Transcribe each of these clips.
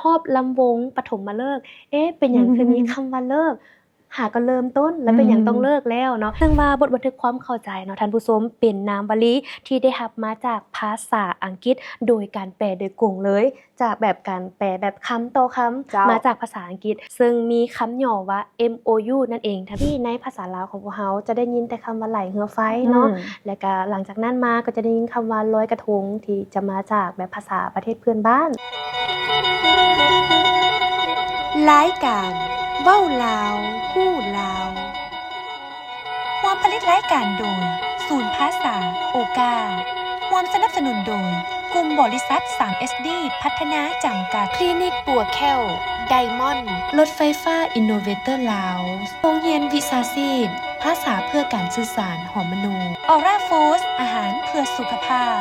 ຮອບລຳວົງປະຖົມມະເລີກ. ເອະ ເປັນຫຍັງຄືມີຄຳວ່າເລີກ? ຫາກໍເລີ່ມຕົ້ນ ແລ້ວເປັນຫຍັງຕ້ອງເລີກແລ້ວເນາະ? ເຊິ່ງວ່າບົດບັນທຶກຄວາມເຂົ້າໃຈເນາະ ທ່ານຜູ້ຊົມ, ເປັນນາມວະລີທີ່ໄດ້ຮັບມາຈາກພາສາອັງກິດ ໂດຍການແປໂດຍກົງເລີຍ ຈາກແບບການແປແບບຄຳຕໍ່ຄຳ ເຈົ້າ ມາຈາກພາສາອັງກິດ ເຊິ່ງມີຄຳຫຍໍ້ວ່າ ເອັມໂອຢູ ນັ້ນເອງ. ທີ່ໃນພາສາລາວຂອງພວກເຮົາຈະໄດ້ຍິນແຕ່ຄຳວ່າໄຫຼເຮືອໄຟເນາະ ອືມ ແລະກະຫຼັງຈາກນັ້ນມາກໍຈະໄດ້ຍິນຄຳວ່າລອຍກະທົງ ທີ່ຈະມາຈາກແບບພາສາປະເທດເພື່ອນບ້ານ. ລາຍການເວົ້າລາວ ຮູ້ລາວ. ຮ່ວມຜະລິດລາຍການໂດຍ ສູນພາສາໂອກາ. ຮ່ວມສະໜັບສະໜູນໂດຍ ກຸ່ມບໍລິສັດ ສາມເອັສດີ ພັດທະນາ ຈຳກັດ, ຄລີນິກປົວແຂ້ວ ໄດມອນ, ລົດໄຟຟ້າ Innovator Lounge, ໂຮງຮຽນວິຊາຊີບ ພາສາເພື່ອການສື່ສານ ຫໍມມະໂນ, Aura Foods ອາຫານເພື່ອສຸຂະພາບ,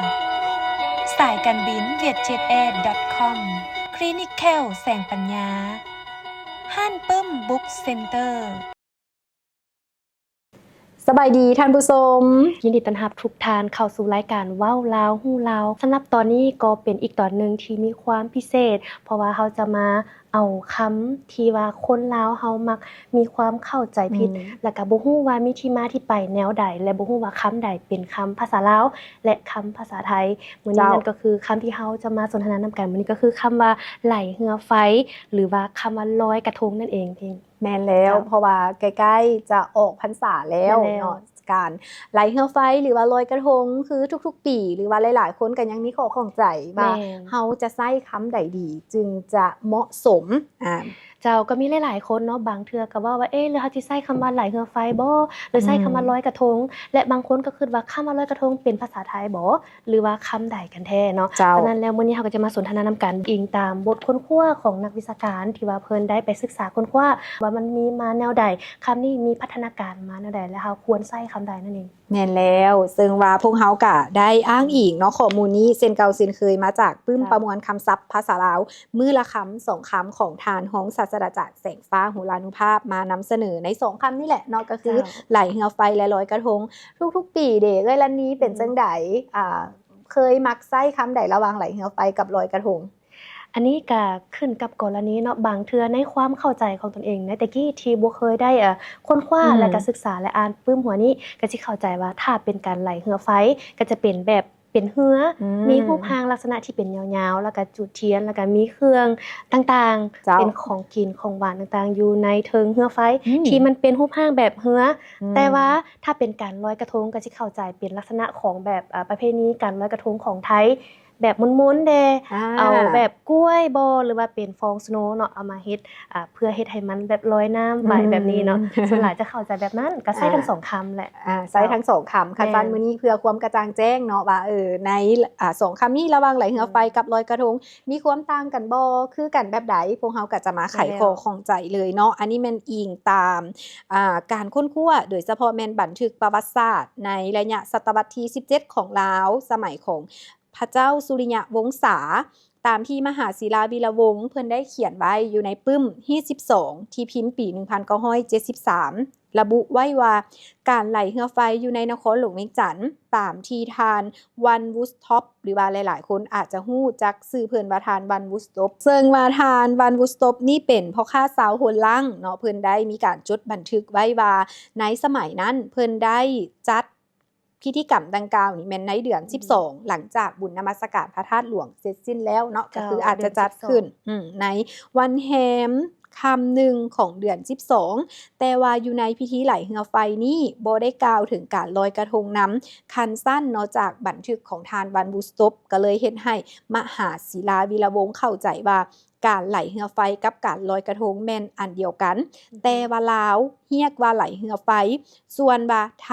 ສາຍການບິນ Vietjet Air dot com, ຄລີນິກແຂ້ວ ແສງປັນຍາ, ຮ້ານປຶ້ມ Book Center. ສະບາຍດີທ່ານຜູ້ຊົມ, ຍິນດີຕ້ອນຮັບທຸກທ່ານເຂົ້າສູ່ລາຍການເວົ້າລາວຮູ້ລາວ. ສຳລັບຕອນນີ້ກໍເປັນອີກຕອນໜຶ່ງທີ່ມີຄວາມພິເສດ ເພາະວ່າເຮົາຈະມາເອົາຄຳທີ່ວ່າຄົນລາວເຮົາມັກມີຄວາມເຂົ້າໃຈຜິດ ອືມ ແລ້ວກໍບໍ່ຮູ້ວ່າມີທີ່ມາທີ່ໄປແນວໃດ ແລະ ບໍ່ຮູ້ວ່າຄຳໃດເປັນຄຳພາສາລາວ ແລະ ຄຳພາສາໄທ. ມື້ນີ້ ເຈົ້າ ນັ້ນກໍຄືຄຳທີ່ເຮົາຈະມາສົນທະນານຳກັນມື້ນີ້ ກໍຄືຄຳວ່າໄຫຼເຮືອໄຟ ຫຼືວ່າຄຳວ່າລອຍກະທົງນັ້ນເອງ. ແມ່ນແລ້ວ ເຈົ້າ ເພາະວ່າໃກ້ໆຈະອອກພັນສາແລ້ວ ແມ່ນແລ້ວ ເນາະ ການໄຫຼເຮືອໄຟ ຫຼືວ່າລອຍກະທົງ ຄືທຸກໆປີ ຫຼືວ່າຫຼາຍໆຄົນກໍຍັງມີຂໍ້ຂ້ອງໃຈວ່າ ແມ່ນ ເຮົາຈະໃຊ້ຄຳໃດດີຈຶ່ງຈະເໝາະສົມ. ອາ ເຈົ້າ ກໍມີຫຼາຍໆຄົນເນາະ ບາງເທື່ອກໍເວົ້າວ່າ ເອະ ຫຼືເຮົາຊິໃຊ້ຄຳວ່າໄຫຼເຮືອໄຟບໍ ຫຼືໃຊ້ຄຳວ່າ ອືມ ລອຍກະທົງ ແລະ ບາງຄົນກໍຄິດວ່າຄຳວ່າລອຍກະທົງເປັນພາສາໄທບໍ ຫຼືວ່າຄຳໃດກັນແທ້ເນາະ? ເຈົ້າ. ສະນັ້ນແລ້ວ ມື້ນີ້ເຮົາກໍຈະມາສົນທະນານຳກັນ ອີງຕາມບົດຄົ້ນຄວ້າຂອງນັກວິຊາການ ທີ່ວ່າເພິ່ນໄດ້ໄປສຶກສາຄົ້ນຄວ້າວ່າມັນມີມາແນວໃດ, ຄຳນີ້ມີພັດທະນາການມາແນວໃດ ແລະ ເຮົາຄວນໃຊ້ຄຳໃດນັ້ນເອງ. ແມ່ນແລ້ວ, ເຊິ່ງວ່າພວກເຮົາກະໄດ້ອ້າງອີງເນາະ ຂໍ້ມູນນີ້ເຊັ່ນເກົ່າເຊັ່ນເຄີຍ ມາຈາກປຶ້ມ ເຈົ້າ ປະມວນຄຳສັບພາສາລາວ ມື້ລະຄຳສອງຄຳ ຂອງທ່ານຮອງສາດສະດາຈາກ ແສງຟ້າ ໂຫລານຸພາບ ມານຳສະເໜີໃນສອງຄຳນີ້ແຫຼະເນາະ ກໍຄື ເຈົ້າ ໄຫຼເຮືອໄຟ ແລະ ລອຍກະທົງ. ທຸກໆປີເດ ເອື້ອຍລັນນີເປັນ ອືມ ຈັ່ງໃດ? ອ່າ ເຄີຍມັກໃຊ້ຄຳໃດລະຫວ່າງໄຫຼເຮືອໄຟກັບລອຍກະທົງ? ອັນນີ້ກະຂຶ້ນກັບກໍລະນີເນາະ, ບາງເທື່ອໃນຄວາມເຂົ້າໃຈຂອງຕົນເອງໃນແຕ່ກີ້ທີ່ບໍ່ເຄີຍໄດ້ ເອີ ຄົ້ນຄວ້າ ອືມ ແລະກະສຶກສາ ແລະ ອ່ານປຶ້ມຫົວນີ້ ກະຊິເຂົ້າໃຈວ່າຖ້າເປັນການໄຫຼເຮືອໄຟ ກະຈະເປັນແບບ ເປັນເຮືອ ອືມ ມີຮູບຮ່າງລັກສະນະທີ່ເປັນຍາວໆ ແລ້ວກະຈູດທຽນ ແລ້ວກະມີເຄື່ອງຕ່າງໆ ເຈົ້າ ເປັນຂອງກິນຂອງຫວານຕ່າງໆ ຢູ່ໃນເທິງເຮືອໄຟ ອືມ ທີ່ມັນເປັນຮູບຮ່າງແບບເຮືອ ອືມ ແຕ່ວ່າຖ້າເປັນການລອຍກະທົງ ກະຊິເຂົ້າໃຈເປັນລັກສະນະຂອງແບບ ເອີ ປະເພນີການລອຍກະທົງຂອງໄທ ແບບມົນໆແດ່ ອ່າ ເອົາແບບກ້ວຍບໍ ຫຼືວ່າເປັນຟອງສະໂນເນາະ ເອົາມາເຮັດ ອ່າ ເພື່ອເຮັດໃຫ້ມັນແບບລອຍນ້ຳໄປ ອືມ ແບບນີ້ເນາະ ສ່ວນຫຼາຍຈະເຂົ້າໃຈແບບນັ້ນ ກໍໃຊ້ ອ່າ ທັງສອງຄຳແຫຼະ ອ່າ ໃຊ້ ເຈົ້າ ທັງສອງຄຳ. ຄັນ ແມ່ນ ຊັ້ນ ມື້ນີ້ເພື່ອຄວາມກະຈ່າງແຈ້ງເນາະ ວ່າ ເອີ ໃນ ອ່າ ສອງຄຳນີ້ ລະຫວ່າງໄຫຼເຮືອໄຟ ອືມ ກັບລອຍກະທົງ ມີຄວາມຕ່າງກັນບໍ ຄືກັນແບບໃດ ພວກເຮົາກໍຈະມາໄຂ ແມ່ນແລ້ວ ຂໍ້ຂ້ອງໃຈເລີຍເນາະ. ອັນນີ້ແມ່ນອີງຕາມ ອ່າ ການຄົ້ນຄວ້າ ໂດຍສະເພາະແມ່ນບັນທຶກປະຫວັດສາດໃນໄລຍະສະຕະວັດທີສິບເຈັດຂອງລາວ ສະໄໝຂອງ ພະເຈົ້າສຸລິຍະວົງສາ ຕາມທີ່ມະຫາສີລາວິລະວົງ ເພິ່ນໄດ້ຂຽນໄວ້ຢູ່ໃນປຶ້ມຮີດສິບສອງ ທີ່ພິມປີໜຶ່ງພັນເກົ້າຮ້ອຍເຈັດສິບສາມ ລະບຸໄວ້ວ່າ ການໄຫຼເຮືອໄຟຢູ່ໃນນະຄອນຫຼວງວຽງຈັນ ຕາມທີ່ທ່ານ ວັນ ວູສຕອບ ຫຼືວ່າຫຼາຍໆຄົນອາດຈະຮູ້ຈັກຊື່ເພິ່ນວ່າທ່ານ ວັນ ວູສຕອບ ເຊິ່ງວ່າທ່ານ ວັນ ວູສຕອບ ນີ້ເປັນພໍ່ຄ້າຊາວໂຮນລັງເນາະ ເພິ່ນໄດ້ມີການຈົດບັນທຶກໄວ້ວ່າ ໃນສະໄໝນັ້ນເພິ່ນໄດ້ຈັດ ພິທີກຳດັ່ງກ່າວນີ້ແມ່ນໃນເດືອນ ອືມ ສິບສອງ ຫຼັງຈາກບຸນນະມັດສະການພະທາດຫຼວງເສັດສິ້ນແລ້ວເນາະ ເຈົ້າ ກໍຄືອາດຈະຈັດຂຶ້ນ ເດືອນສິບສອງ ອືມ ໃນວັນແຮມຄ່ຳໜຶ່ງຂອງເດືອນສິບສອງ ແຕ່ວ່າຢູ່ໃນພິທີໄຫຼເຮືອໄຟນີ້ບໍ່ໄດ້ກ່າວເຖິງການລອຍກະທົງນຳ ຄັນຊັ້ນເນາະ ຈາກບັນທຶກຂອງທ່ານ ວັນ ວູສຕອບ ກໍເລີຍເຮັດໃຫ້ມະຫາສີລາວິລະວົງເຂົ້າໃຈວ່າ ການໄຫຼເຮືອໄຟກັບການລອຍກະທົງແມ່ນອັນດຽວກັນ ອືມ ແຕ່ວ່າລາວຮຽກວ່າໄຫຼເຮືອໄຟ ສ່ວນວ່າໄທ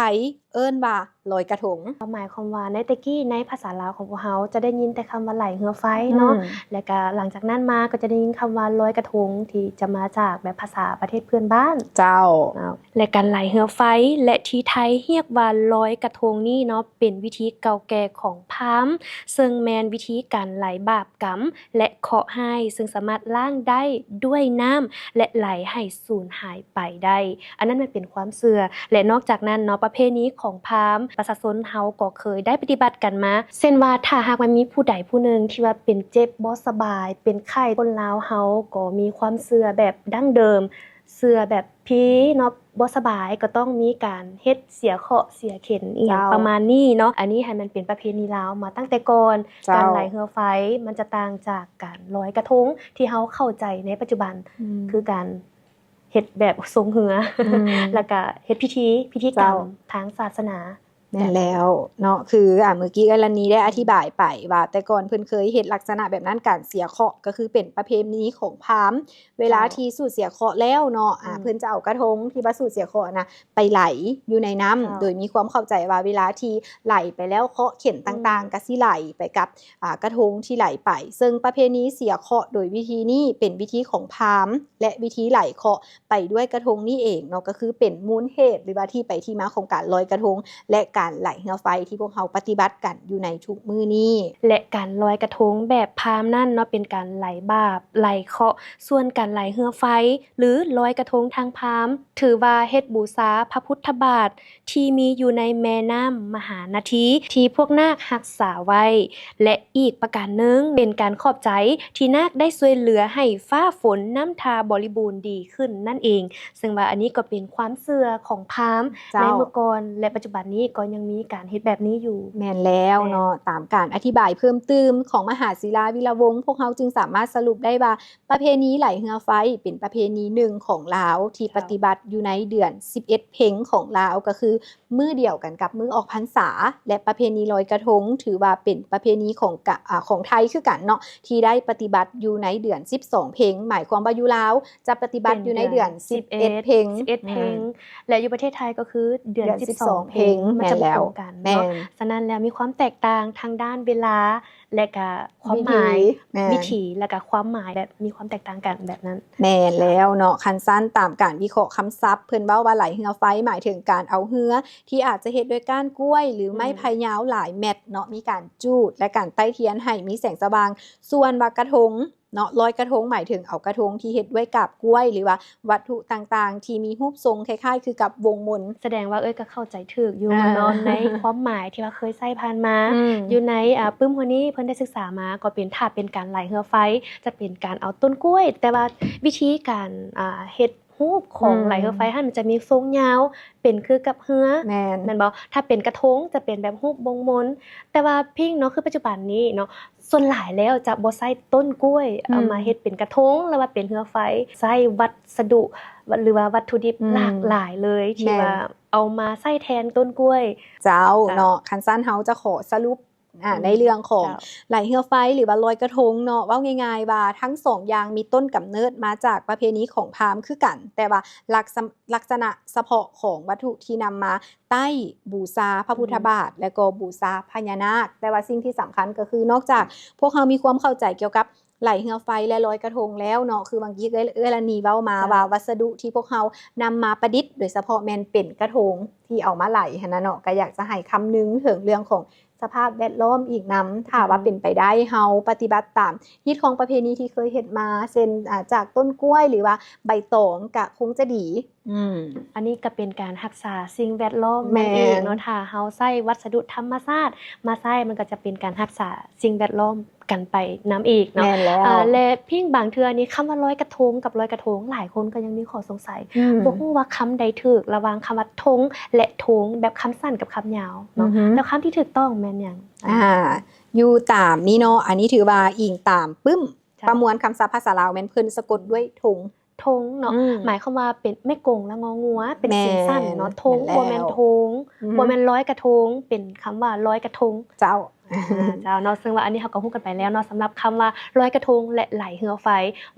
ເອີ້ນວ່າລອຍກະທົງ. ກໍໝາຍຄວາມວ່າໃນແຕ່ກີ້ໃນພາສາລາວຂອງພວກເຮົາຈະໄດ້ຍິນແຕ່ຄຳວ່າໄຫຼເຮືອໄຟເນາະ ອືມ ແລ້ວກະຫຼັງຈາກນັ້ນມາກໍຈະໄດ້ຍິນຄຳວ່າລອຍກະທົງ ທີ່ຈະມາຈາກແບບພາສາປະເທດເພື່ອນບ້ານ. ເຈົ້າ. ເຈົ້າ. ແລະ ການໄຫຼເຮືອໄຟ ແລະ ທີ່ໄທຮຽກວ່າລອຍກະທົງນີ້ເນາະ ເປັນວິທີເກົ່າແກ່ຂອງພາມ ເຊິ່ງແມ່ນວິທີການໄຫຼບາບກຳ ແລະ ເຄາະຮ້າຍ ເຊິ່ງສາ ມາດລ້າງໄດ້ດ້ວຍນ້ຳ ແລະ ໄຫຼໃຫ້ສູນຫາຍໄປໄດ້. ອັນນັ້ນມັນເປັນຄວາມເຊື່ອ ແລະ ນອກຈາກນັ້ນເນາະ ປະເພນີຂອງພາມ ປະຊາຊົນເຮົາກໍເຄີຍໄດ້ປະຕິບັດກັນມາ ເຊັ່ນວ່າ ຖ້າຫາກວ່າມີຜູ້ໃດຜູ້ໜຶ່ງທີ່ວ່າເປັນເຈັບບໍ່ສະບາຍ ເປັນໄຂ້ ຄົນລາວເຮົາກໍມີຄວາມເຊື່ອແບບດັ້ງເດີມ ເຊື່ອແບບຜີເນາະ ບໍ່ສະບາຍກໍຕ້ອງມີການເຮັດເສຍເຄາະເສຍເຂັນອີ່ຫຍັງ ເຈົ້າ ປະມານນີ້ເນາະ. ອັນນີ້ຫັ້ນມັນເປັນປະເພນີລາວມາຕັ້ງແຕ່ກ່ອນ. ເຈົ້າ ການໄຫຼເຫືອໄຟມັນຈະຕ່າງຈາກການລອຍກະທົງທີ່ເຮົາເຂົ້າໃຈໃນປັດຈຸບັນ ອືມ ຄືການເຮັດແບບຊົງເຮືອ ອືມ ແລ້ວກະເຮັດພິທີ ພິທີກຳ ເຈົ້າ ທາງສາສະໜາ. ແມ່ນແລ້ວເນາະ ຄື ອາ ເມື່ອກີ້ເອື້ອຍລະນີໄດ້ອະທິບາຍໄປວ່າ ແຕ່ກ່ອນເພິ່ນເຄີຍເຮັດລັກສະນະແບບນັ້ນ ການເສຍເຄາະ ກໍຄືເປັນປະເພນີຂອງພາມ ເວລາ ເຈົ້າ ທີ່ສູດເສຍເຄາະແລ້ວເນາະ ອືມ ອາ ເພິ່ນຈະເອົາກະທົງທີ່ວ່າສູດເສຍເຄາະນະ ໄປໄຫຼຢູ່ໃນນ້ຳ ເຈົ້າ ໂດຍມີຄວາມເຂົ້າໃຈວ່າ ເວລາທີ່ໄຫຼໄປແລ້ວ ເຄາະເຂັນຕ່າງໆ ອືມ ກໍຊິໄຫຼໄປກັບ ອາ ກະທົງທີ່ໄຫຼໄປ. ເຊິ່ງປະເພນີເສຍເຄາະໂດຍວິທີນີ້ ເປັນວິທີຂອງພາມ ແລະ ວິທີໄຫຼເຄາະ ໄປດ້ວຍກະທົງນີ້ເອງເນາະ ກໍຄືເປັນມູນເຫດ ຫຼືວ່າທີ່ໄປທີ່ມາຂອງການລອຍກະທົງ ແລະ ການໄຫຼເຮືອໄຟທີ່ພວກເຮົາປະຕິບັດກັນຢູ່ໃນທຸກມື້ນີ້. ແລະ ການລອຍກະທົງແບບພາມນັ້ນເນາະ ເປັນການໄຫຼບາບ ໄຫຼເຄາະ, ສ່ວນການໄຫຼເຮືອໄຟ ຫຼື ລອຍກະທົງທາງພາມ ຖືວ່າເຮັດບູຊາພະພຸດທະບາດ ທີ່ມີຢູ່ໃນແມ່ນ້ຳມະຫານະທີ ທີ່ພວກນາກຮັກສາໄວ້ ແລະ ອີກປະການໜຶ່ງ ເປັນການຂອບໃຈທີ່ນາກໄດ້ຊ່ວຍເຫຼືອໃຫ້ຟ້າຝົນນ້ຳທາບໍລິບູນດີຂຶ້ນນັ້ນເອງ. ເຊິ່ງວ່າອັນນີ້ກໍເປັນຄວາມເຊື່ອຂອງພາມ ເຈົ້າ ໃນເມື່ອກ່ອນ ແລະ ປັດຈຸບັນນີ້ກໍຍັງມີການເຮັດແບບນີ້ຢູ່. ແມ່ນແລ້ວເນາະ ແມ່ນ ຕາມການອະທິບາຍເພີ່ມຕື່ມຂອງມະຫາສິລາ ວິລະວົງ ພວກເຮົາຈຶ່ງສາມາດສະຫຼຸບໄດ້ວ່າ ປະເພນີໄຫຼເຮືອໄຟເປັນປະເພນີໜຶ່ງຂອງລາວທີ່ ເຈົ້າ ປະຕິບັດຢູ່ໃນເດືອນສິບເອັດເພັງຂອງລາວ ກໍຄືມື້ດຽວກັນກັບມື້ອອກພັນສາ ແລະ ປະເພນີລອຍກະທົງ ຖືວ່າເປັນປະເພນີຂອງກະ ອາ ຂອງໄທຄືກັນເນາະ ທີ່ໄດ້ປະຕິບັດຢູ່ໃນເດືອນສິບສອງເພັງ ໝາຍຄວາມວ່າຢູ່ລາວຈະປະຕິບັດຢູ່ໃນເດືອນສິບເອັດເພັງ ສິບເອັດເພັງ ອືມ ແລະ ຢູ່ປະເທດໄທກໍຄືເດືອນ ເດືອນສິບສອງເພັງ ສິບສອງເພັງ ມັນຈະບໍ່ ແມ່ນແລ້ວ ຕົງກັນເນາະ ແມ່ນ ສະນັ້ນແລ້ວມີຄວາມແຕກຕ່າງທາງດ້ານເວລາ ແລະກະຄວາມໝາຍ ວິທີ ແມ່ນ ວິທີ ແລະກະຄວາມໝາຍແບບມີຄວາມແຕກຕ່າງກັນແບບນັ້ນ. ແມ່ນແລ້ວເນາະ ຄັນຊັ້ນຕາມການວິເຄາະຄຳສັບ ເພິ່ນເວົ້າວ່າໄຫຼເຮືອໄຟ ໝາຍເຖິງການເອົາເຮືອທີ່ອາດຈະເຮັດດ້ວຍກ້ານກ້ວຍ ຫຼື ອືມ ໄມ້ໄຜ່ຍາວຫຼາຍແມັດເນາະ ມີການຈູດ ແລະ ການໄຕ້ທຽນໃຫ້ມີແສງສະຫວ່າງ. ສ່ວນວ່າກະທົງເນາະ ລອຍກະທົງ ໝາຍເຖິງເອົາກະທົງທີ່ເຮັດດ້ວຍກາບກ້ວຍ ຫຼືວ່າ ວັດຖຸຕ່າງໆທີ່ມີຮູບຊົງຄ້າຍໆຄືກັບວົງມົນ. ສະແດງວ່າເອື້ອຍກໍເຂົ້າໃຈຖືກຢູ່ ອາ ເນາະ ໃນຄວາມໝາຍທີ່ວ່າເຄີຍໃຊ້ຜ່ານມາ ອືມ ຢູ່ໃນ ອາ ປຶ້ມຫົວນີ້ເພິ່ນໄດ້ສຶກສາມາ ກໍເປັນ ຖ້າເປັນການໄຫຼເຮືອໄຟ ຈະເປັນການເອົາຕົ້ນກ້ວຍ ແຕ່ວ່າວິທີການ ອາ ເຮັດຮູບຂອງ ອືມ ໄຫຼເຮືອໄຟຫັ້ນ ມັນຈະມີຊົງຍາວ ເປັນຄືກັບເຮືອ ແມ່ນ ແມ່ນບໍ່? ຖ້າເປັນກະທົງຈະເປັນແບບຮູບວົງມົນ ແຕ່ວ່າພິງເນາະ ຄືປັດຈຸບັນນີ້ເນາະ ສ່ວນຫຼາຍແລ້ວຈະບໍ່ໃຊ້ຕົ້ນກ້ວຍ ອືມ ເອົາມາເຮັດເປັນກະທົງ ຫຼືວ່າເປັນເຮືອໄຟ ໃຊ້ວັດສະດຸ ຫຼືວ່າວັດຖຸດິບ ອືມ ຫຼາກຫຼາຍເລີຍ ທີ່ ແມ່ນ ວ່າເອົາມາໃຊ້ແທນຕົ້ນກ້ວຍ. ເຈົ້າ ເຈົ້າ ເນາະ ຄັນຊັ້ນເຮົາຈະຂໍສະຫຼຸບ ອາ ອືມ ໃນເລື່ອງຂອງ ເຈົ້າ ໄຫຼເຮືອໄຟ ຫຼືວ່າລອຍກະທົງເນາະ ເວົ້າງ່າຍໆວ່າທັງສອງຢ່າງມີຕົ້ນກຳເນີດມາຈາກປະເພນີຂອງພາມຄືກັນ ແຕ່ວ່າລັກສະ ລັກສະນະສະເພາະຂອງວັດຖຸທີ່ນຳມາໄຕ້ບູຊາພະພຸດທະບາດ ອືມ ແລະກໍບູຊາພະຍານາກ. ແຕ່ວ່າສິ່ງທີ່ສຳຄັນກໍຄື ນອກຈາກພວກເຮົາມີຄວາມເຂົ້າໃຈກ່ຽວກັບໄຫຼເຮືອໄຟ ແລະ ລອຍກະທົງແລ້ວເນາະ ຄືບາງທີເອື້ອຍ ເອື້ອຍລະນີເວົ້າມາ ເຈົ້າ ວ່າວັດສະດຸທີ່ພວກເຮົານຳມາປະດິດ ໂດຍສະເພາະແມ່ນເປັນກະທົງທີ່ເອົາມາໄຫຼຫັ້ນນະເນາະ ກໍຢາກຈະໃຫ້ຄຳນຶງເຖິງເລື່ອງຂອງ ສະພາບແວດລ້ອມອີກນຳ ຖ້າວ່າ ອືມ ເປັນໄປໄດ້ ເຮົາປະຕິບັດຕາມຮີດຄອງປະເພນີທີ່ເຄີຍເຮັດມາ ເຊັ່ນ ອາ ຈາກຕົ້ນກ້ວຍ ຫຼືວ່າໃບຕອງ ກະຄົງຈະດີ. ອືມ ອັນນີ້ກະເປັນການຮັກສາສິ່ງແວດລ້ອມ ແມ່ນ ນັ້ນເອງເນາະ ຖ້າເຮົາໃຊ້ວັດສະດຸທຳມະຊາດມາໃຊ້ ມັນກະຈະເປັນການຮັກສາສິ່ງແວດລ້ອມກັນໄປນຳອີກເນາະ. ແມ່ນແລ້ວ ອາ ແລະ ພິງບາງເທື່ອນີ້ ຄຳວ່າລອຍກະທົງກັບລອຍກະທົງ ຫຼາຍຄົນກໍຍັງມີຂໍ້ສົງໄສ ອືມ ບໍ່ຮູ້ວ່າຄຳໃດຖືກ ລະຫວ່າງຄຳວ່າທົງ ແລະ ໂທງ ແບບຄຳສັ້ນກັບຄຳຍາວເນາະ ອືຮຶ ແລ້ວຄຳທີ່ຖືກຕ້ອງແມ່ນຫຍັງ? ອາ ຢູ່ຕາມນີ້ເນາະ ອັນນີ້ຖືວ່າອີງຕາມປຶ້ມ ເຈົ້າ ປະມວນຄຳສັບພາສາລາວ ແມ່ນເພິ່ນສະກົດດ້ວຍທົງ ທົງເນາະ ອືມ ໝາຍຄວາມວ່າເປັນແມ່ກົງ ລະ ງໍງົວ ເປັນ ແມ່ນ ສີສັ້ນເນາະ ໂທງ ແມ່ນແລ້ວ ບໍ່ແມ່ນໂທງ ອືຮຶ ບໍ່ແມ່ນລອຍກະທົງ ເປັນຄຳວ່າລອຍກະທົງ ເຈົ້າ. ອາ ເຈົ້າເນາະ ເຊິ່ງວ່າອັນນີ້ເຮົາກໍຮູ້ກັນໄປແລ້ວເນາະ ສຳລັບຄຳວ່າລອຍກະທົງ ແລະ ໄຫຼເຮືອໄຟ.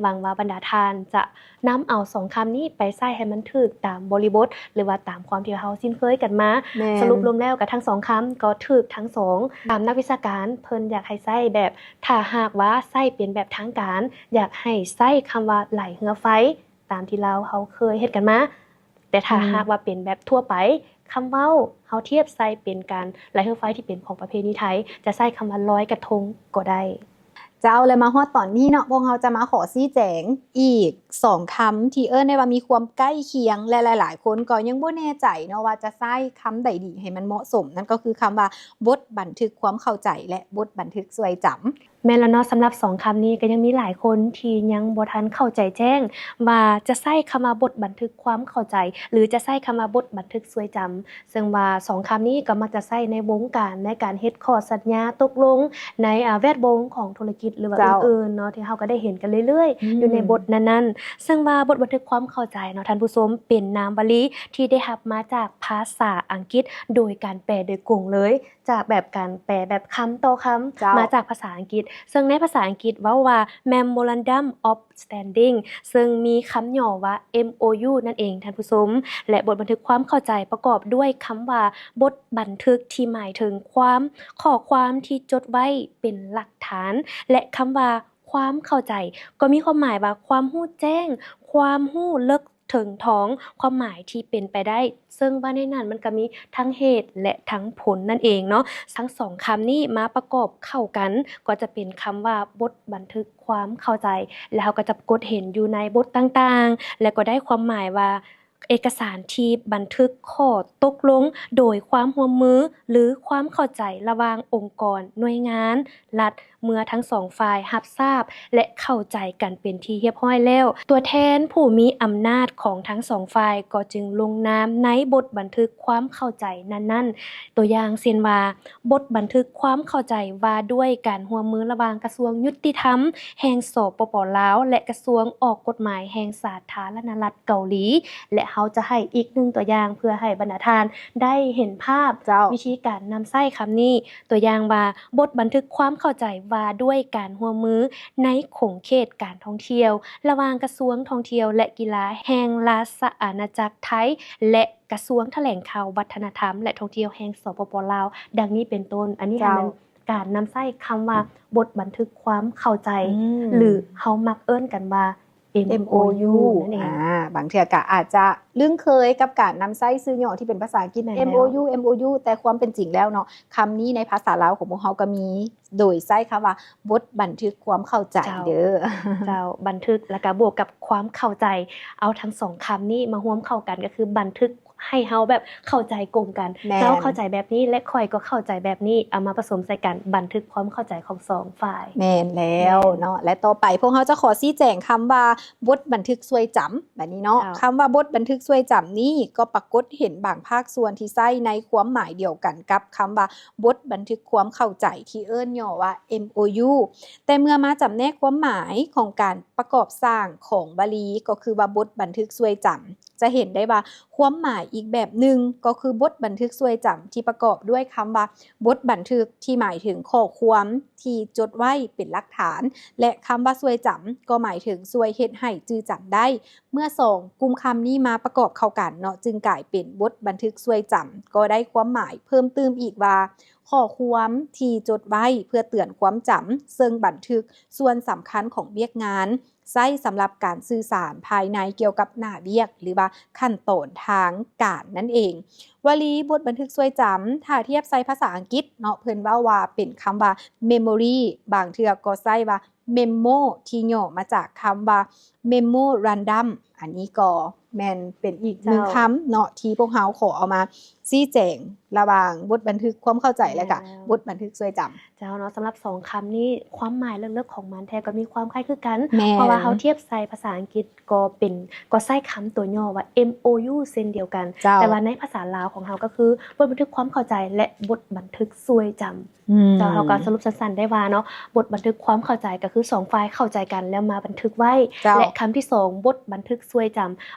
ຫວັງວ່າບັນດາທ່ານຈະນຳເອົາສອງຄຳນີ້ໄປໃຊ້ໃຫ້ມັນຖືກຕາມບໍລິບົດ ຫຼືວ່າຕາມຄວາມທີ່ເຮົາຊິນເຄີຍກັນມາ. ແມ່ນ ສະຫຼຸບລວມແລ້ວກໍທັງສອງຄຳກໍຖືກທັງສອງ. ຕາມນັກວິຊາການເພິ່ນຢາກໃຫ້ໃຊ້ແບບ ຖ້າຫາກວ່າໃຊ້ເປັນແບບທາງການ ຢາກໃຫ້ໃຊ້ຄຳວ່າໄຫຼເຮືອໄຟ ຕາມທີ່ລາວເຮົາເຄີຍເຮັດກັນມາ. ແຕ່ຖ້າ ອືມ ຫາກວ່າເປັນແບບທົ່ວໄປ ຄຳເວົ້າເຮົາທຽບໃສ່ເປັນການໄຫຼເຮືອໄຟທີ່ເປັນຂອງປະເພນີໄທ ຈະໃຊ້ຄຳວ່າລອຍກະທົງກໍໄດ້. ເຈົ້າ ແລະ ມາຮອດຕອນນີ້ເນາະ ພວກເຮົາຈະມາຂໍຊີ້ແຈງອີກສອງຄຳທີ່ເອີ້ນໄດ້ວ່າມີຄວາມໃກ້ຄຽງ ແລະ ຫຼາຍໆຄົນກໍຍັງບໍ່ແນ່ໃຈເນາະວ່າຈະໃຊ້ຄຳໃດດີໃຫ້ມັນເໝາະສົມ, ນັ້ນກໍຄືຄຳວ່າບົດບັນທຶກຄວາມເຂົ້າໃຈ ແລະ ບົດບັນທຶກຊ່ວຍຈຳ. ແມ່ນແລ້ວເນາະ, ສຳລັບສອງຄຳນີ້ກໍຍັງມີຫຼາຍຄົນທີ່ຍັງບໍ່ທັນເຂົ້າໃຈແຈ້ງວ່າຈະໃຊ້ຄຳວ່າບົດບັນທຶກຄວາມເຂົ້າໃຈ ຫຼື ຈະໃຊ້ຄຳວ່າບົດບັນທຶກຊ່ວຍຈຳ. ເຊິ່ງວ່າສອງຄຳນີ້ກໍມັກຈະໃຊ້ໃນວົງການໃນການເຮັດຂໍ້ສັນຍາຕົກລົງໃນ ອາ ແວດວົງຂອງທຸລະກິດ ຫຼືວ່າ ເຈົ້າ ອື່ນໆເນາະ ທີ່ເຮົາກໍໄດ້ເຫັນກັນເລື້ອຍໆ ອືມ ຢູ່ໃນບົດນັ້ນໆ. ເຊິ່ງວ່າບົດບັນທຶກຄວາມເຂົ້າໃຈເນາະທ່ານຜູ້ຊົມ ເປັນນາມວາລີທີ່ໄດ້ຮັບມາຈາກພາສາອັງກິດ ໂດຍການແປໂດຍກົງເລີຍ ຈາກແບບການແປແບບຄຳຕໍ່ຄຳ ເຈົ້າ ມາຈາກພາສາອັງກິດ. ເຊິ່ງໃນພາສາອັງກິດເວົ້າວ່າ Memorandum of Standing ເຊິ່ງມີຄຳຫຍໍ້ວ່າ ເອັມໂອຢູ ນັ້ນເອງທ່ານຜູ້ຊົມ. ແລະ ບົດບັນທຶກຄວາມເຂົ້າໃຈປະກອບດ້ວຍຄຳວ່າບົດບັນທຶກ ທີ່ໝາຍເຖິງຄວາມ ຂໍ້ຄວາມທີ່ຈົດໄວ້ເປັນຫຼັກຖານ ແລະ ຄຳວ່າຄວາມເຂົ້າໃຈ ກໍມີຄວາມໝາຍວ່າຄວາມຮູ້ແຈ້ງ, ຄວາມຮູ້ເລິກເຖິງຖອງ, ຄວາມໝາຍທີ່ເປັນໄປໄດ້. ເຊິ່ງວ່າໃນນັ້ນມັນກໍມີທັງເຫດ ແລະ ທັງຜົນນັ້ນເອງເນາະ. ທັງສອງຄຳນີ້ມາປະກອບເຂົ້າກັນ ກໍຈະເປັນຄຳວ່າບົດບັນທຶກຄວາມເຂົ້າໃຈ ແລະ ເຮົາກໍຈະກົດເຫັນຢູ່ໃນບົດຕ່າງໆ ແລະ ກໍໄດ້ຄວາມໝາຍວ່າ ເອກະສານທີ່ບັນທຶກຂໍ້ຕົກລົງໂດຍຄວາມຮ່ວມມື ຫຼື ຄວາມເຂົ້າໃຈລະຫວ່າງອົງກອນ, ໜ່ວຍງານລັດ ເມື່ອທັງສອງຝ່າຍຮັບຊາບ ແລະ ເຂົ້າໃຈກັນເປັນທີ່ຮຽບຮ້ອຍແລ້ວ, ຕົວແທນຜູ້ມີອຳນາດຂອງທັງສອງຝ່າຍກໍຈຶ່ງລົງນາມໃນບົດບັນທຶກຄວາມເຂົ້າໃຈນັ້ນໆ. ຕົວຢ່າງເຊັ່ນວ່າ ບົດບັນທຶກຄວາມເຂົ້າໃຈວ່າດ້ວຍການຮ່ວມມືລະຫວ່າງກະຊວງຍຸຕິທຳແຫ່ງ ສປປ ລາວ ແລະ ກະຊວງອອກກົດໝາຍແຫ່ງສາທາລະນະລັດເກົາຫຼີ ແລະ ເຮົາຈະໃຫ້ອີກໜຶ່ງຕົວຢ່າງເພື່ອໃຫ້ບັນດາທ່ານໄດ້ເຫັນພາບ ເຈົ້າ ວິທີການນຳໃຊ້ຄຳນີ້. ຕົວຢ່າງວ່າ ບົດບັນທຶກຄວາມເຂົ້າໃຈວ່າດ້ວຍການຮ່ວມມືໃນຂົງເຂດການທ່ອງທ່ຽວ ລະຫວ່າງກະຊວງທ່ອງທ່ຽວ ແລະ ກິລາແຫ່ງລາຊະອານາຈັກໄທ ແລະ ກະຊວງຖະແຫຼງຂ່າວ ວັດທະນະທຳ ແລະ ທ່ອງທ່ຽວແຫ່ງ ສປປ ລາວ ດັ່ງນີ້ເປັນຕົ້ນ. ອັນນີ້ ເຈົ້າ ແມ່ນການນຳໃຊ້ຄຳວ່າບົດບັນທຶກຄວາມເຂົ້າໃຈ ອືມ ຫຼື ເຮົາມັກເອີ້ນກັນວ່າ ເອັມໂອຢູ ເອັມໂອຢູ ນັ້ນເອງ. ອາ ບາງເທື່ອກໍອາດຈະລຶ້ງເຄີຍກັບການນຳໃຊ້ຊື່ຫຍໍ້ທີ່ເປັນພາສາອັງກິດ ແມ່ນແລ້ວ ເອັມໂອຢູ ເອັມໂອຢູ ແຕ່ຄວາມເປັນຈິງແລ້ວເນາະ ຄຳນີ້ໃນພາສາລາວຂອງພວກເຮົາກໍມີ ໂດຍໃຊ້ຄຳວ່າບົດບັນທຶກຄວາມເຂົ້າໃຈ ເຈົ້າ ເດີ ເຈົ້າ ບັນທຶກ ແລ້ວກໍບວກກັບຄວາມເຂົ້າໃຈ ເອົາທັງສອງຄຳນີ້ມາຮ່ວມເຂົ້າກັນ ກໍຄືບັນທຶກໃຫ້ເຮົາແບບເຂົ້າໃຈກົງກັນ ແມ່ນ ເຈົ້າເຂົ້າໃຈແບບນີ້ ແລະ ຂ້ອຍກໍເຂົ້າໃຈແບບນີ້ ເອົາມາປະສົມໃສ່ກັນ ບັນທຶກຄວາມເຂົ້າໃຈຂອງສອງຝ່າຍ. ແມ່ນແລ້ວ ແມ່ນ ເນາະ ແລະ ຕໍ່ໄປພວກເຮົາຈະຂໍຊີ້ແຈງຄຳວ່າບົດບັນທຶກຊ່ວຍຈຳ ບາດນີ້ເນາະ ເຈົ້າ ຄຳວ່າບົດບັນທຶກຊ່ວຍຈຳນີ້ກໍປາກົດເຫັນບາງພາກສ່ວນທີ່ໃຊ້ໃນຄວາມໝາຍດຽວກັນກັບຄຳວ່າ ບົດບັນທຶກຄວາມເຂົ້າໃຈທີ່ເອີ້ນຫຍໍ້ວ່າ ເອັມໂອຢູ ແຕ່ເມື່ອມາຈຳແນກຄວາມໝາຍຂອງການປະກອບສ້າງຂອງວາລີ ກໍຄືວ່າບົດບັນທຶກຊ່ວຍຈຳ ຈະເຫັນໄດ້ວ່າຄວາມໝາຍອີກແບບໜຶ່ງ ກໍຄືບົດບັນທຶກຊ່ວຍຈຳທີ່ປະກອບດ້ວຍຄຳວ່າບົດບັນທຶກ ທີ່ໝາຍເຖິງຂໍ້ຄວາມທີ່ຈົດໄວ້ເປັນຫຼັກຖານ ແລະ ຄຳວ່າຊ່ວຍຈຳ ກໍໝາຍເຖິງຊ່ວຍເຮັດໃຫ້ຈື່ຈຳໄດ້. ເມື່ອສອງກຸ່ມຄຳນີ້ມາປະກອບເຂົ້າກັນເນາະ ຈຶ່ງກາຍເປັນບົດບັນທຶກຊ່ວຍຈຳ ກໍໄດ້ຄວາມໝາຍເພີ່ມຕື່ມອີກວ່າ ຂໍ້ຄວາມທີ່ຈົດໄວ້ເພື່ອເຕືອນຄວາມຈຳ ເຊິ່ງບັນທຶກສ່ວນສຳຄັນຂອງວຽກງານ ໃຊ້ສຳລັບການສື່ສານພາຍໃນກ່ຽວກັບໜ້າວຽກ ຫຼືວ່າຂັ້ນຕອນທາງການນັ້ນເອງ. ວາລີບົດບັນທຶກຊ່ວຍຈຳ ຖ້າທຽບໃສ່ພາສາອັງກິດເນາະ ເພິ່ນເວົ້າວ່າເປັນຄຳວ່າ memory ບາງເທື່ອກໍໃຊ້ວ່າ memo ທີ່ຫຍໍ້ມາຈາກຄຳວ່າ memorandum ອັນນີ້ກໍແມ່ນເປັນອີກໜຶ່ງ ເຈົ້າ ຄຳເນາະ ທີ່ພວກເຮົາຂໍເອົາມາຊີ້ແຈງລະຫວ່າງບົດບັນທຶກຄວາມເຂົ້າໃຈ ແລະກະ ແມ່ນແລ້ວ ບົດບັນທຶກຊ່ວຍຈຳ. ເຈົ້າເນາະ ສຳລັບສອງຄຳນີ້ ຄວາມໝາຍເລິກໆຂອງມັນແທ້ກໍມີຄວາມຄ້າຍຄືກັນ ແມ່ນ ເພາະວ່າເຮົາທຽບໃສ່ພາສາອັງກິດກໍເປັນ ກໍໃຊ້ຄຳຕົວຫຍໍ້ວ່າ ເອັມໂອຢູ ເຊັ່ນດຽວກັນ ເຈົ້າ ແຕ່ວ່າໃນພາສາລາວຂອງເຮົາກໍຄືບົດບັນທຶກຄວາມເຂົ້າໃຈ ແລະ ບົດບັນທຶກຊ່ວຍຈຳ. ອືມ ເຈົ້າ ເຮົາກໍສະຫຼຸບສັ້ນໆໄດ້ວ່າເນາະ ບົດບັນທຶກຄວາມເຂົ້າໃຈກໍຄືສອງຝ່າຍເຂົ້າໃຈກັນແລ້ວມາບັນທຶກໄວ້ ເຈົ້າ ແລະ ຄຳທີສອງ ບົດບັນທຶກຊ່ວຍຈຳ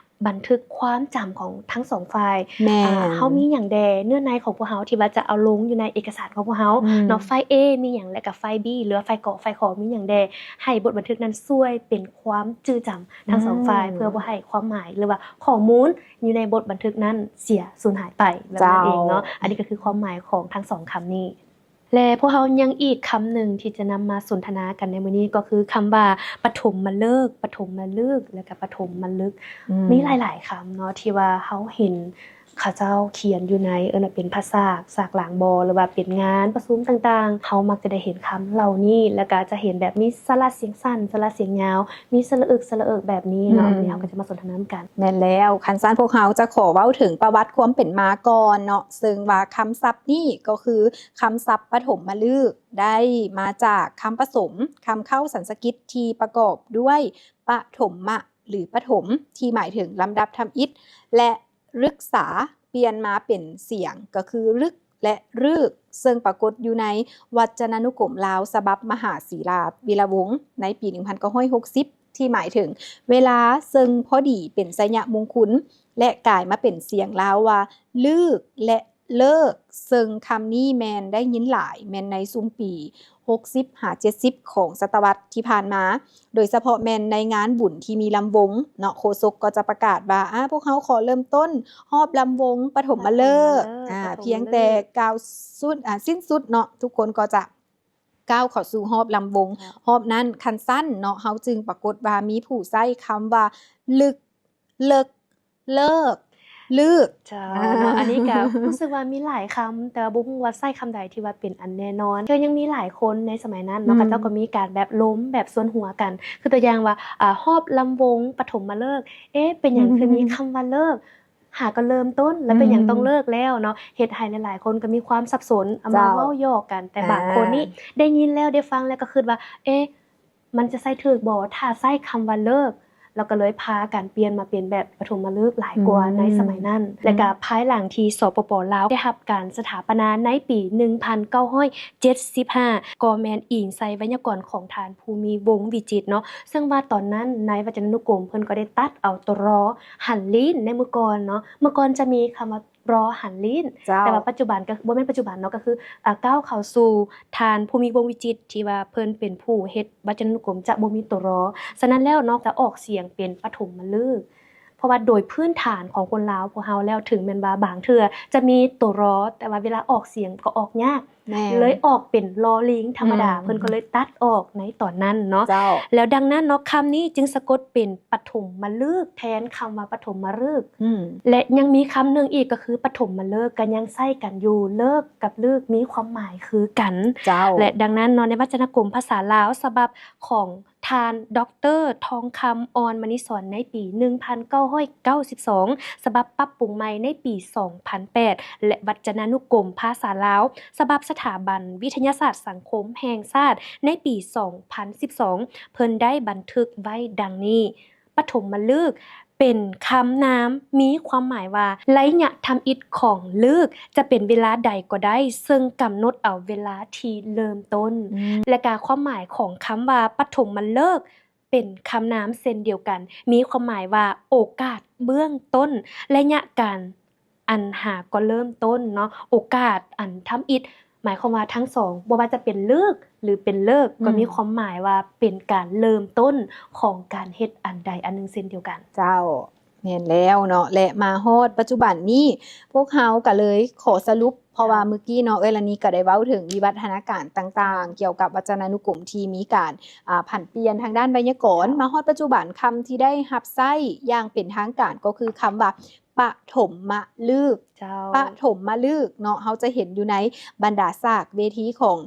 ບັນທຶກຄວາມຈຳຂອງທັງສອງຝ່າຍ ແມ່ນ ອ່າ ເຮົາມີຫຍັງແດ່ ເນື້ອໃນຂອງພວກເຮົາທີ່ວ່າຈະເອົາລົງຢູ່ໃນເອກະສານຂອງພວກເຮົາ ອືມ ເນາະ ຝ່າຍ A ມີຫຍັງ ແລະກະຝ່າຍ B ຫຼືວ່າຝ່າຍ ກ ຝ່າຍ ຂ ມີຫຍັງແດ່ ໃຫ້ບົດບັນທຶກນັ້ນຊ່ວຍເປັນຄວາມຈື່ຈຳທັງສອງຝ່າຍ ອືມ ເພື່ອບໍ່ໃຫ້ຄວາມໝາຍ ຫຼືວ່າຂໍ້ມູນຢູ່ໃນບົດບັນທຶກນັ້ນເສຍສູນຫາຍໄປ ແບບນັ້ນເອງເນາະ ເຈົ້າ ອັນນີ້ກໍຄືຄວາມໝາຍຂອງທັງສອງຄຳນີ້. ແລະ ພວກເຮົາຍັງອີກຄຳໜຶ່ງທີ່ຈະນຳມາສົນທະນາກັນໃນມື້ນີ້ ກໍຄືຄຳວ່າປະຖົມມະເລີກ, ປະຖົມມະລຶກ ແລະ ກະປະຖົມມະລຶກ ອືມ ມີຫຼາຍໆຄຳເນາະ ທີ່ວ່າເຮົາເຫັນ ເຂົາເຈົ້າຂຽນຢູ່ໃນ ເອີ້ນວ່າເປັນພາສາກ ສາກລາງບໍ່ ຫຼືວ່າເປັນງານປະຊຸມຕ່າງໆ ເຮົາມັກຈະໄດ້ເຫັນຄຳເຫຼົ່ານີ້ ແລ້ວກໍຈະເຫັນແບບມີສະຫຼະສຽງສັ້ນ ສະຫຼະສຽງຍາວ ມີສະຫຼະອຶກ ສະຫຼະເອິກ ແບບນີ້ເນາະ. ອືມ ມື້ນີ້ເຮົາກໍຈະມາສົນທະນານຳກັນ. ແມ່ນແລ້ວ, ຄັນຊັ້ນພວກເຮົາຈະຂໍເວົ້າເຖິງປະຫວັດຄວາມເປັນມາກ່ອນເນາະ, ເຊິ່ງວ່າຄຳສັບນີ້ກໍຄືຄຳສັບປະຖົມມະລຶກ ໄດ້ມາຈາກຄຳປະສົມຄຳເຄົ້າສັນສະກິດທີ່ປະກອບດ້ວຍປະຖົມມະ ຫຼື ປະຖົມ ທີ່ໝາຍເຖິງລຳດັບທຳອິດ ແລະ ລຶກສາ ປ່ຽນມາເປັນສຽງ ກໍຄືລຶກ ແລະ ລຶກ ເຊິ່ງປາກົດຢູ່ໃນວັດຈະນານຸກົມລາວ ສະບັບມະຫາສີລາວິລະວົງ ໃນປີໜຶ່ງພັນເກົ້າຮ້ອຍຫົກສິບ ທີ່ໝາຍເຖິງເວລາເຊິ່ງພໍດີເປັນໄຊຍະມຸງຄຸນ ແລະ ກາຍມາເປັນສຽງລາວວ່າ ລຶກ ແລະ ເລີກ, ເຊິ່ງຄຳນີ້ແມ່ນໄດ້ຍິນຫຼາຍແມ່ນໃນຊຸມປີຫົກສິບຫາເຈັດສິບຂອງສະຕະວັດທີ່ຜ່ານມາ, ໂດຍສະເພາະແມ່ນໃນງານບຸນທີ່ມີລຳວົງເນາະ, ໂຄສົກກໍຈະປະກາດວ່າ ອາ ພວກເຮົາຂໍເລີ່ມຕົ້ນຮອບລຳວົງປະຖົມມະເລີກ, ປະຖົມມະເລີກ ອາ ປະຖົມມະເລີກ ພຽງແຕ່ກ່າວສຸດ ອາ ສິ້ນສຸດເນາະ, ທຸກຄົນກໍຈະ ກ້າວເຂົ້າສູ່ຮອບລຳວົງ ເຈົ້າ ຮອບນັ້ນຄັນຊັ້ນເນາະ, ເຮົາຈຶ່ງປາກົດວ່າມີຜູ້ໃຊ້ຄຳວ່າ ລຶກ ເລິກ ເລີກ ລຶກ. ເຈົ້າ ອາ ເນາະ, ອັນນີ້ກໍຮູ້ສຶກວ່າມີຫຼາຍຄຳ ແຕ່ວ່າບໍ່ຮູ້ວ່າໃຊ້ຄຳໃດທີ່ວ່າເປັນອັນແນ່ນອນ. ຄືຍັງມີຫຼາຍຄົນໃນສະໄໝນັ້ນເນາະ ອືມ ເຂົາເຈົ້າກໍມີການແບບລົມ ແບບສວນຫົວກັນ, ຄືຕົວຢ່າງວ່າ ອາ ຮອບລຳວົງປະຖົມມະເລີກ, ເອະ ເປັນຫຍັງ ອືມ ຄືມີຄຳວ່າເລີກ? ຫາກໍເລີ່ມຕົ້ນ ແລ້ວເປັນຫຍັງ ອືມ ຕ້ອງເລີກແລ້ວເນາະ, ເຮັດໃຫ້ຫຼາຍໆຄົນກໍມີຄວາມສັບສົນ ເອົາມາ ເຈົ້າ ເວົ້າຫຍອກກັນ. ແຕ່ ອ່າ ບາງຄົນນີ້ໄດ້ຍິນແລ້ວ ໄດ້ຟັງແລ້ວກໍຄິດວ່າ ເອະ ມັນຈະໃຊ້ຖືກບໍ່ ຖ້າໃຊ້ຄຳວ່າເລີກ? ແລ້ວກໍເລີຍພາກັນປ່ຽນມາເປັນແບບປະຖົມມະລຶກຫຼາຍກວ່າ ອືມ ໃນສະໄໝນັ້ນ. ອືມ ແລະກະພາຍຫຼັງທີ່ ສປປ ລາວ ໄດ້ຮັບການສະຖາປະນາໃນປີໜຶ່ງພັນເກົ້າຮ້ອຍເຈັດສິບຫ້າ ກໍແມ່ນອີງໃສ່ໄວຍາກອນຂອງທ່ານ ພູມີ ວົງວິຈິດເນາະ, ເຊິ່ງວ່າຕອນນັ້ນໃນວັດຈະນານຸກົມເພິ່ນກໍໄດ້ຕັດເອົາ ຕຣ ຫັນລີນ ໃນເມື່ອກ່ອນເນາະ, ເມື່ອກ່ອນຈະມີຄຳວ່າ ຣ ຫັນລີນ ເຈົ້າ ແຕ່ວ່າປັດຈຸບັນກໍ ບໍ່ແມ່ນປັດຈຸບັນເນາະ, ກໍຄື ອາ ກ້າວເຂົ້າສູ່ທ່ານ ພູມີ ວົງວິຈິດ ທີ່ວ່າເພິ່ນເປັນຜູ້ເຮັດວັດຈະນານຸກົມ ຈະບໍ່ມີ ຕຣ. ສະນັ້ນແລ້ວເນາະ ຈະອອກສຽງເປັນປະຖົມມະລຶກ, ເພາະວ່າໂດຍພື້ນຖານຂອງຄົນລາວພວກເຮົາແລ້ວ ເຖິງແມ່ນວ່າບາງເທື່ອຈະມີ ຕຣ ແຕ່ວ່າເວລາອອກສຽງກໍອອກຍາກ ແມ່ນ ເລີຍອອກເປັນ ລໍລີງ ທຳມະດາ, ອືມ ເພິ່ນກໍເລີຍຕັດອອກໃນຕອນນັ້ນເນາະ. ເຈົ້າ ແລ້ວດັ່ງນັ້ນເນາະ ຄຳນີ້ຈຶ່ງສະກົດເປັນປະຖົມມະລຶກ ແທນຄຳວ່າປະຖົມມະລຶກ. ອືມ ແລະ ຍັງມີຄຳໜຶ່ງອີກ ກໍຄືປະຖົມມະເລີກ ກໍຍັງໃຊ້ກັນຢູ່, ເລີກກັບລຶກມີຄວາມໝາຍຄືກັນ. ເຈົ້າ ແລະ ດັ່ງນັ້ນເນາະ ໃນວັດຈະນາກົມພາສາລາວ ສະບັບຂອງ ທ່ານ ດອກເຕີ ທອງຄຳ ອ່ອນມະນີສອນ ໃນປີໜຶ່ງພັນເກົ້າຮ້ອຍເກົ້າສິບສອງ, ສະບັບປັບປຸງໃໝ່ໃນປີສອງພັນແປດ ແລະ ວັດຈະນານຸກົມພາສາລາວ ສະບັບສະຖາບັນວິທະຍາສາດສັງຄົມແຫ່ງຊາດ ໃນປີສອງພັນສິບສອງ ເພິ່ນໄດ້ບັນທຶກໄວ້ດັ່ງນີ້, ປະຖົມມະລຶກ ເປັນຄຳນາມ ມີຄວາມໝາຍວ່າ ໄລຍະທຳອິດຂອງລຶກ ຈະເປັນເວລາໃດກໍໄດ້ ເຊິ່ງກຳນົດເອົາເວລາທີ່ເລີ່ມຕົ້ນ. ອືມ ແລະ ກະຄວາມໝາຍຂອງຄຳວ່າປະຖົມມະເລີກ ເປັນຄຳນາມເຊັ່ນດຽວກັນ, ມີຄວາມໝາຍວ່າໂອກາດເບື້ອງຕົ້ນ, ໄລຍະການອັນຫາກໍເລີ່ມຕົ້ນເນາະ, ໂອກາດອັນທຳອິດ ໝາຍຄວາມວ່າທັງສອງ ບໍ່ວ່າຈະເປັນລຶກ ຫຼື ເປັນເລີກ ອືມ ກໍມີຄວາມໝາຍວ່າເປັນການເລີ່ມຕົ້ນຂອງການເຮັດອັນໃດອັນໜຶ່ງເຊັ່ນດຽວກັນ. ເຈົ້າ ແມ່ນແລ້ວເນາະ ແລະ ມາຮອດປັດຈຸບັນນີ້ ພວກເຮົາກໍເລີຍຂໍສະຫຼຸບ ເພາະວ່າ ເຈົ້າ ມື້ກີ້ເນາະ ເອື້ອຍລະນີກໍໄດ້ເວົ້າເຖິງວິວັດທະນາການຕ່າງໆ ເຈົ້າ ກ່ຽວກັບວັດຈະນານຸກົມທີ່ມີການ ອ່າ ຜັນປ່ຽນທາງດ້ານໄວຍາກອນ. ເຈົ້າ ມາຮອດປັດຈຸບັນ ຄຳທີ່ໄດ້ຮັບໃຊ້ຢ່າງເປັນທາງການກໍຄືຄຳວ່າ ປະຖົມມະລຶກ. ເຈົ້າ ປະຖົມມະລຶກເນາະ ເຮົາຈະເຫັນຢູ່ໃນບັນດາສາກເວທີຂອງ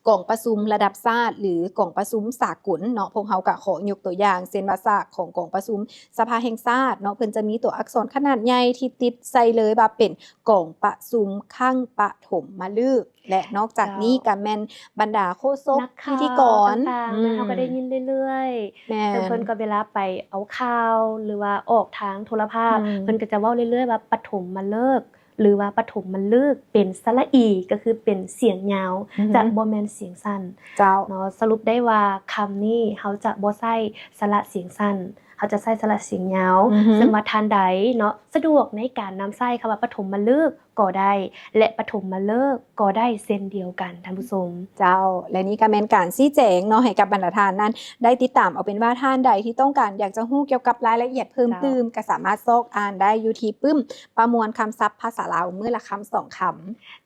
ກອງປະຊຸມລະດັບຊາດ ຫຼື ກອງປະຊຸມສາກົນເນາະ, ພວກເຮົາກະຂໍຍົກຕົວຢ່າງ ເຊັ່ນວ່າ ສາກຂອງກອງປະຊຸມສະພາແຫ່ງຊາດເນາະ, ເພິ່ນຈະມີຕົວອັກສອນຂະໜາດໃຫຍ່ທີ່ຕິດໃສ່ເລີຍວ່າເປັນກອງປະຊຸມຄັ້ງປະຖົມມະລຶກ ແລະ ນອກຈາກນີ້ ເຈົ້າ ກະແມ່ນບັນດາໂຄສົກ ນັກຂ່າວ ພິທີກອນຕ່າງໆ ອືມ ເຮົາກໍໄດ້ຍິນເລື້ອຍໆ ແມ່ນ ເຊິ່ງເພິ່ນກໍເວລາໄປເອົາຂ່າວ ຫຼືວ່າອອກທາງໂທລະພາບ ອືມ ເພິ່ນກໍຈະເວົ້າເລື້ອຍໆວ່າປະຖົມມະເລີກ ຫຼືວ່າປະຖົມມະລຶກ ເປັນສະຫຼະອີ ກໍຄືເປັນສຽງຍາວ ອືຮຶ ຈະບໍ່ແມ່ນສຽງສັ້ນ ເຈົ້າ ເນາະ. ສະຫຼຸບໄດ້ວ່າຄຳນີ້ເຮົາຈະບໍ່ໃຊ້ສະຫຼະສຽງສັ້ນ ເຮົາຈະໃຊ້ສະຫຼະສຽງຍາວ ອືຮຶ ເຊິ່ງວ່າທ່ານໃດເນາະ ສະດວກໃນການນຳໃຊ້ຄຳວ່າປະຖົມມະລຶກກໍໄດ້ ແລະ ປະຖົມມະເລີກກໍໄດ້ເຊັ່ນດຽວກັນ ທ່ານຜູ້ຊົມ. ເຈົ້າ ແລະ ນີ້ກໍແມ່ນການຊີ້ແຈງເນາະ ໃຫ້ກັບບັນດາທ່ານນັ້ນໄດ້ຕິດຕາມ. ເອົາເປັນວ່າທ່ານໃດທີ່ຕ້ອງການຢາກຈະຮູ້ກ່ຽວກັບລາຍລະອຽດເພີ່ມຕື່ມ ເຈົ້າ ກໍສາມາດຊອກອ່ານໄດ້ຢູ່ທີ່ປຶ້ມປະມວນຄຳສັບພາສາ ລາວມື້ລະຄຳສອງຄຳ.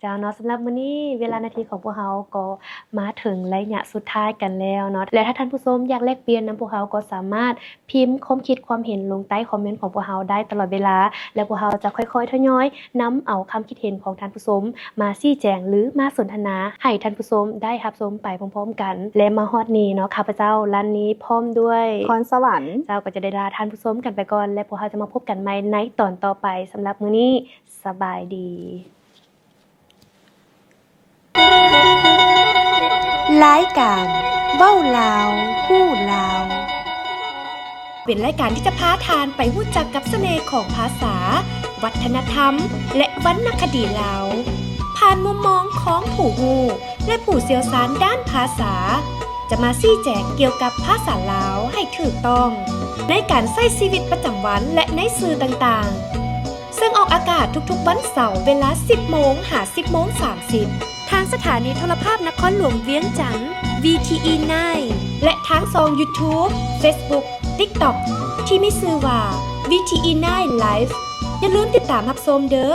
ເຈົ້າເນາະ, ສຳລັບມື້ນີ້ເວລາໜ້າທີ່ຂອງພວກເຮົາກໍມາເຖິງໄລຍະສຸດທ້າຍກັນແລ້ວເນາະ ແລະ ຖ້າທ່ານຜູ້ຊົມຢາກແລກປ່ຽນນຳພວກເຮົາ ກໍສາມາດພິມຄວາມຄິດຄວາມເຫັນລົງໃຕ້ຄອມເມັນຂອງພວກເຮົາໄດ້ຕະຫຼອດເວລາ ແລະ ພວກເຮົາຈະຄ່ອຍໆທະຍອຍນຳເອົາຄຳຄິດເຫັນຂອງທ່ານຜູ້ຊົມມາຊີ້ແຈງ ຫຼື ມາສົນທະນາໃຫ້ທ່ານຜູ້ຊົມໄດ້ຮັບຊົມໄປພ້ອມໆກັນ. ແລະ ມາຮອດນີ້ເນາະ, ຂ້າພະເຈົ້າ ລັນນີ ພ້ອມດ້ວຍ ພອນສະຫວັນ ເຈົ້າ ກໍຈະໄດ້ລາທ່ານຜູ້ຊົມກັນໄປກ່ອນ ແລະ ພວກເຮົາຈະມາພົບກັນໃໝ່ໃນຕອນຕໍ່ໄປ. ສຳລັບມື້ນີ້ ສະບາຍດີ. ລາຍການເວົ້າລາວ ຮູ້ລາວ ເປັນລາຍການທີ່ຈະພາທ່ານໄປຮູ້ຈັກກັບສະເໜ່ຂອງພາສາ, ວັດທະນະທຳ ແລະ ວັນນະຄະດີລາວ ຜ່ານມຸມມອງຂອງຜູ້ຮູ້ ແລະ ຜູ້ຊ່ຽວຊານດ້ານພາສາ ຈະມາຊີ້ແຈງກ່ຽວກັບພາສາລາວໃຫ້ຖືກຕ້ອງ ໃນການໃຊ້ຊີວິດປະຈຳວັນ ແລະ ໃນສື່ຕ່າງໆ. ເຊິ່ງອອກອາກາດທຸກໆວັນເສົາເວລາສິບໂມງຫາສິບໂມງສາມສິບ ທາງສະຖານີໂທລະພາບນະຄອນຫຼວງວຽງຈັນ ວີທີອີ ນາຍ ແລະ ທາງຊ່ອງ YouTube, Facebook, TikTok ທີ່ມີຊື່ວ່າ ວີທີອີ ນາຍ Live. ຢ່າລືມຕິດຕາມຮັບຊົມເດີ້.